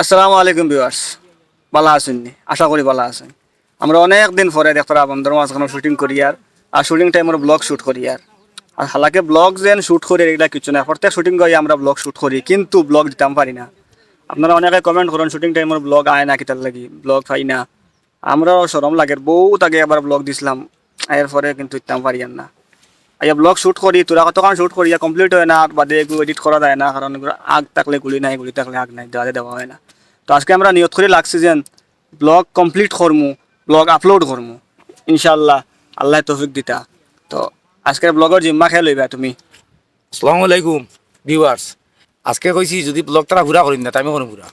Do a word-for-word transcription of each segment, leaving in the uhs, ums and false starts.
আসসালামু আলাইকুম ভিউয়ার্স, ভালা আছইন নি? আশা করি ভালা আছইন। আমরা অনেক দিন পরে দেখরা বন্দর মাঝখানো শুটিং করিয়ার, আর শুটিং টাইমর ব্লগ শুট করিয়ার। আর হালাকে ব্লগ যেন শুট করি, এগুলা কিচ্ছু না। প্রত্যেক শুটিং গিয়া আমরা ব্লগ শুট করি, কিন্তু ব্লগ দিতাম পারি না। আপনারা অনেকে কমেন্ট করইন, শুটিং টাইমর ব্লগ আয় না, কিতার লাগি ব্লগ পাই না। আমরারও শরম লাগের, বউত আগে একবার ব্লগ দিছলাম, এরপরে কিন্তু দিতাম পারিয়ার না। আইয়া ব্লগ শুট করি, থুড়া কতখান শুট করিয়া কমপ্লিট অয় না, আর বাদে এগু এডিট করা যায় না, কারণ এগুর আগ থাকলে গুলি নাই, গুলি থাকলে আগ নাই, দেওয়া দেওয়া অয় না। তো আজকে আমরা নিয়ত করি লাগছি যেন ব্লগ কমপ্লিট করমু, ব্লগ আপলোড করমু ইনশাআল্লাহ, আল্লায় তৌফিক দিতা। তো আজকের ব্লগর জিম্মা কে লইবা তুমি? আসসালামু আলাইকুম ভিউয়ার্স, আজকে কইছি যুদি ব্লগ তারা পুরা করইন না, তে আমি করমু পুরা।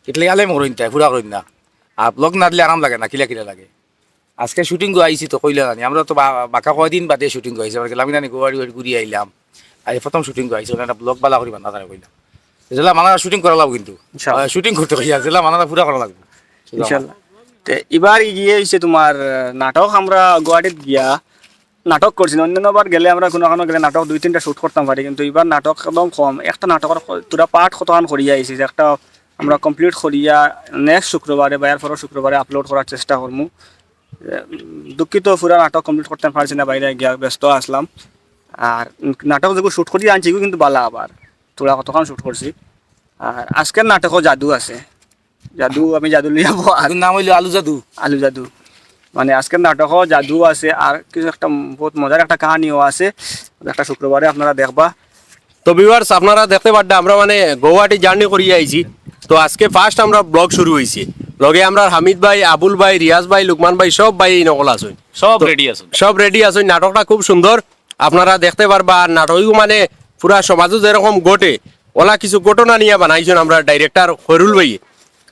ইটলে আলেম করইন তাই পুরা করইন না, আর ব্লগ না দিলে আরাম লাগে না, কিলা কিলা লাগে। আজকে শুটিং গো আইছি তো কইলা জানি, আমরা তো বা-, বাক্কা কয়দিন বাদে শুটিং গো আইছি, আমরা গেলাম নানি গোয়াড়ি ওয়াড়ি ঘুরি আইলাম, আজ প্রথম শুটিং গো আইছি, ওখানে ব্লগ বালা করি বানা তারা কইলাম। যেলা মানা শুটিং করা লাগবো কিন্তু। ইনশাআল্লাহ। আহ, শুটিং করতে কইয়া, যেলা মানা পুরা করা লাগবো। ইনশাআল্লাহ। তে এবার গিয়া অইছে তোমার, আহ, নাটক আমরা গুয়াহাটিত গিয়া নাটক করছি। অন্যান্য বার গেলে আমরা কোনো কোনো গেলে নাটক দুই তিনটা শুট করতাম পারি, কিন্তু এবার নাটক একদম কম। একটা নাটকর ক-, থুড়া পার্ট কতখান করিয়া আইছি, যে একটা আমরা কমপ্লিট করিয়া নেক্সট শুক্রবারে বা এর পরের শুক্রবারে আপলোড করার চেষ্টা করমু। উম, দুঃখিত, পুরা নাটক কমপ্লিট করতে পারছি না, বাইরে গিয়া ব্যস্ত আসলাম। আর নাটক যেগু শুট করিয়া আনছি, এগু কিন্তু বালা আবার। থুড়া কতখান শুট করছি। আর আজকের নাটকও জাদু আছে, জাদু, আমি জাদু লইয়া বওয়ার। এগুর নাম অইলো আলু জাদু। আলু জাদু। মানে আজকের নাটকও জাদু আছে, আর কিছু একটা বউত মজার একটা কাহিনীও আছে, একটা শুক্রবারে আপনারা দেখবা। তো ভিউয়ার্স, আপনারা দেখতে পাররা আমরা মানে গুয়াহাটি জার্নি করিয়া আইছি। তো আজকে ফার্স্ট আমরা ব্লগ শুরু অইছে, লগে আমরার হামিদ ভাই, আবুল ভাই, রিয়াজ ভাই, লুকমান ভাই, সব ভাই এই নকল আছইন। সব তো রেডি আছইন। সব রেডি আছইন, নাটকটা খুব সুন্দর। আপনারা দেখতে পারবা, আর নাটকও মানে পুরা সমাজও যেরকম ঘটে, ওলা কিছু ঘটনা নিয়া বানাইছইন আমরার ডাইরেক্টর খয়রুল ভাই।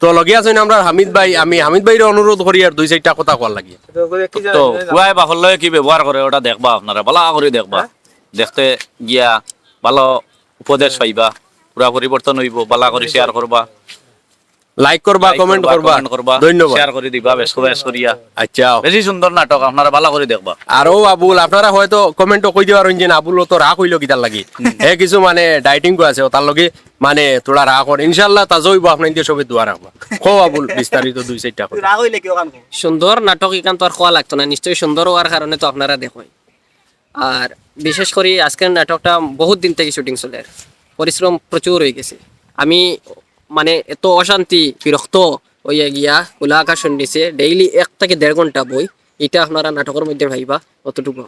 তো লগে আছইন আমরার হামিদ ভাই, আমি হামিদ ভাইরে অনুরোধ করি আর দুই চাইরটা কথা কওয়ার লাগি। তো পুয়ায় বাপর লগে কি ব্যবহার করে ওটা দেখবা আপনারা, বালা করি দেখবা। দেখতে গিয়া বালা উপদেশ পাইবা, পুরা পরিবর্তন অইবো, বালা করি শেয়ার করবা। লাইক করবা, লাইক কমেন্ট করবা, করবা। কমেন্ট করবা, ধন্যবাদ। শেয়ার করি দিবা, বেশ করে, বেশ করিয়া। আচ্ছা। বেশি সুন্দর নাটক, আপনারা বালা করি দেখবা। আর ও আবুল, আপনারা হয়তো কমেন্টও কই দিবা রইন যে আবুল অত রাগ অইলো কিতার লাগি। হুম। হে কিছু মানে ডায়েটিং আছে, ও তার লগে মানে থুড়া রাগ অর। ইনশাআল্লাহ তাজা অইবো, আপনাইনতে সবে দোয়া রাখবা। কও আবুল, বিস্তারিত দুই চাইরটা কথা। রাগ অইলে কি ওখান কও? সুন্দর নাটক, ইখান তো আর কওয়া লাগতো না, নিশ্চয়ই সুন্দর অওয়ার কারণে তো আপনারা দেখইন। আর বিশেষ করি আজকের নাটকটা বহুত দিন থাকি শুটিং চলের, পরিশ্রম প্রচুর অইগেছে। আমি মানে এত অশান্তি, বিরক্ত অইয়া গিয়া খোলা আকাশর নিচে ডেইলি এক থাকি দেড় ঘন্টা বই, ইটা আপনারা নাটকর মধ্যে পাইবা, অতটুকু।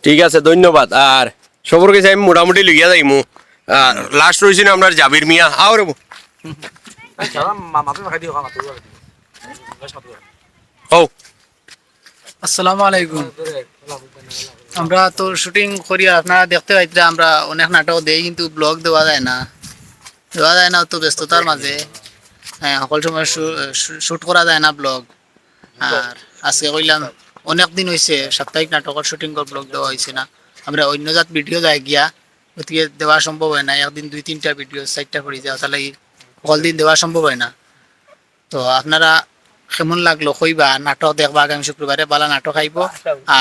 ঠিক আছে, ধন্যবাদ। আর সবর গেছে আমি মোটামুটি লইয়া যাইমু। আর লাস্ট রইছে না আমরার জাবির মিয়া, আও রে বো। হও। আসসালামু আলাইকুম। আমরা তো শুটিং করি, আপনারা দেখতে পাইতরা, আমরা অনেক নাটক দেই, কিন্তু ব্লগ দেওয়া যায় না, দেওয়া যায় না তো ব্যস্ততার মাঝে। হ্যাঁ, সকল সময় শু-, শু-, শুট করা যায় না ব্লগ। আর আজকে কইলাম, অনেক দিন অইছে সাপ্তাহিক নাটকর শুটিংর ব্লগ দেওয়া অইছে না। আমরা অন্য জাত ভিডিও যায় গিয়া, গতিকে দেওয়া সম্ভব অয় না। একদিন দুই তিনটা ভিডিও, চাইরটা পড়ি যায়, তার লাগি সকল দিন দেওয়া সম্ভব অয় না। তো আপনারা কেমন লাগলো কইবা, নাটক দেখবা আগামী শুক্রবারে, বালা নাটক আইবো।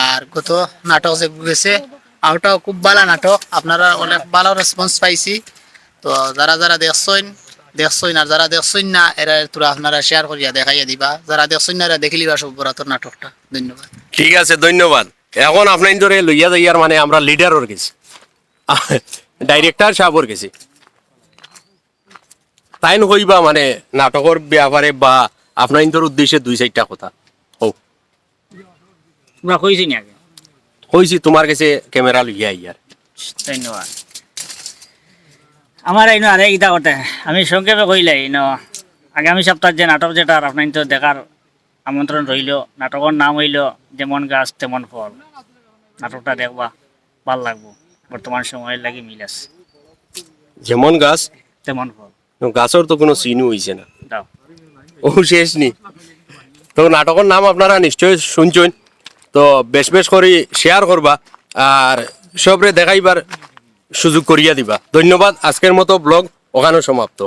আর গত নাটক যে গেছে, ওটাও খুব বালা নাটক, আপনারা অনেক বালা রেসপন্স পাইছি। তো যারা যারা দেখছইন, দেখছইন, আর যারা দেখছইন না, এরা থুড়া আপনারা শেয়ার করিয়া দেখাইয়া দিবা, যারা দেখছইন না, এরা দেখিলিবা সব বরাতর নাটকটা। ধন্যবাদ। ঠিক আছে, ধন্যবাদ। এখন আপনাইনতরে লইয়া যাইয়ার মানে আমরা লিডারর গেছে, ডাইরেক্টর সাবর গেছে। তাইন কইবা মানে নাটকর ব্যাপারে বা আপনাইনতর উদ্দেশ্যে দুই চাইরটা কথা। হও। তোমরা কইছি নি আগে? কইছি, তুমার গেছে ক্যামেরা লইয়া আইয়ার। ধন্যবাদ। আমার এইনো আরে ইতা করতে, আমি সংক্ষেপে কইলাই, ইনো আগামী সপ্তাহ যে নাটক যেটা আপনাইনতর দেখার আমন্ত্রণ রইলো, নাটকর নাম অইলো যেমন গাছ তেমন ফল। নাটকটা দেখবা, ভালা লাগবো। বর্তমান সময়র লাগি মিল আছে। যেমন গাছ তেমন ফল। গাছর তো কোনো সিনও অইছে না। দাও। ও শেষ নি। তো নাটকর নাম আপনারা নিশ্চয় শুনছইন। তো বেশ বেশ করি শেয়ার করবা আর সবরে দেখাইবার সুযোগ করিয়া দিবা। ধন্যবাদ। আজকের মতো ব্লগ ওখানে সমাপ্ত।